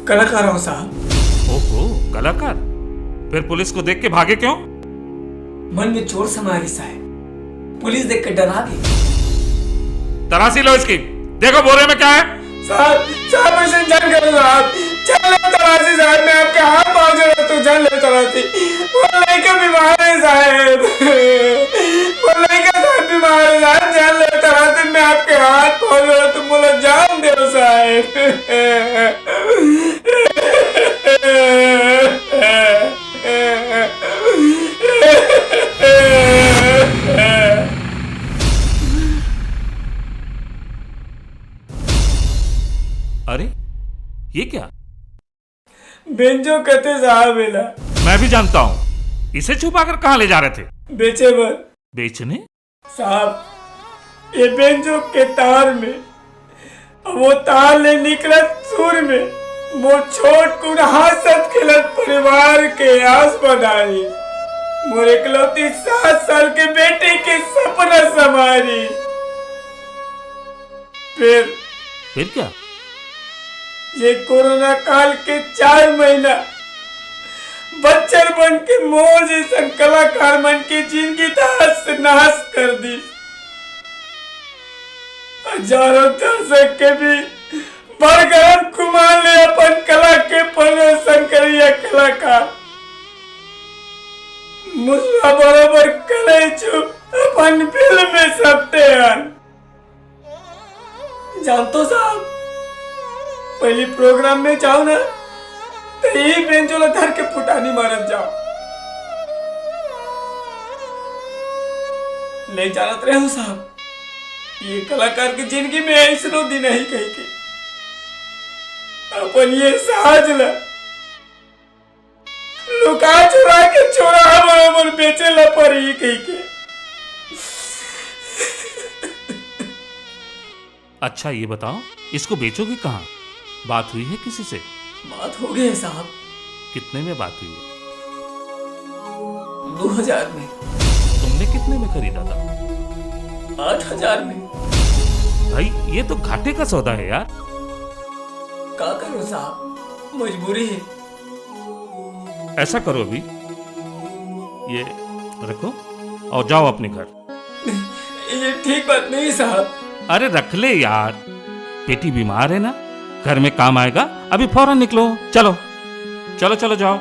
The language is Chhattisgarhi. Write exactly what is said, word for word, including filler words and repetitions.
कलाकार हूँ साहब। ओहो, कलाकार। फिर पुलिस को देख के भागे क्यों? मन में चोर समाए रहिस साहब, पुलिस देख के डरा गे। तलाशी लो इसकी, देखो बोरे में क्या है। साहब, साहब, ऐसे जान करो साहब, जान लो तलाशी साहब, मैं आपके हाथ पाँव जोड़त हूँ, जान लो तलाशी। वो लड़का बीमार है साहब, वो लड़का साहब बीमार है साहब, जान लो तलाशी, मैं आपके हाथ पाँव जोड़त हूँ, बोलो जान दो साहब। अरे, ये क्या? बेंजो कथे साहब एला। मैं भी जानता हूँ। इसे छुपा कर कहाँ ले जा रहे थे? बेचे बर। बेचने? साहब, ये बेंजो के तार में, वो तार ले निकलत सुर में, मोर छोट कुन हंसत खेलत परिवार के आस बधारी, मोर एकलौती सात साल के बेटी के सपना समारी। फिर फिर क्या? ये कोरोना काल के चार महीना बच्चर बन के मोर जैसन कलाकार मन के जिंदगी तहस नहस कर दी। हजारों दर्शक के भी बरगरम कुमार ले अपन कला के प्रदर्शन करिया कलाकार मुसवा बरोबर कलेचू अपन फिल्म में सपटे हन। जानतो साहब, पहली प्रोग्राम में जाओ ना, तो यही बेंचो ला धर के फुटानी मारत जाओ। ले जानत रहे हो साहब, ये कलाकार की जिंदगी में ऐसनो दिन ही कही के अपन ये साज ला लुका चुरा के चोरा बरोबर बेचे ला परी कही के। अच्छा, ये बताओ, इसको बेचोगे कहाँ? बात हुई है किसी से? बात हो गई है साहब। कितने में बात हुई है? दो हजार में। तुमने कितने में खरीदा था? आठ हजार में। भाई, ये तो घाटे का सौदा है यार। का करूं साहब, मजबूरी है। ऐसा करो अभी, ये रखो और जाओ अपने घर। ये ठीक बात नहीं साहब। अरे रख ले यार, बेटी बीमार है ना, घर में काम आएगा, अभी फौरन निकलो। चलो, चलो, चलो, जाओ।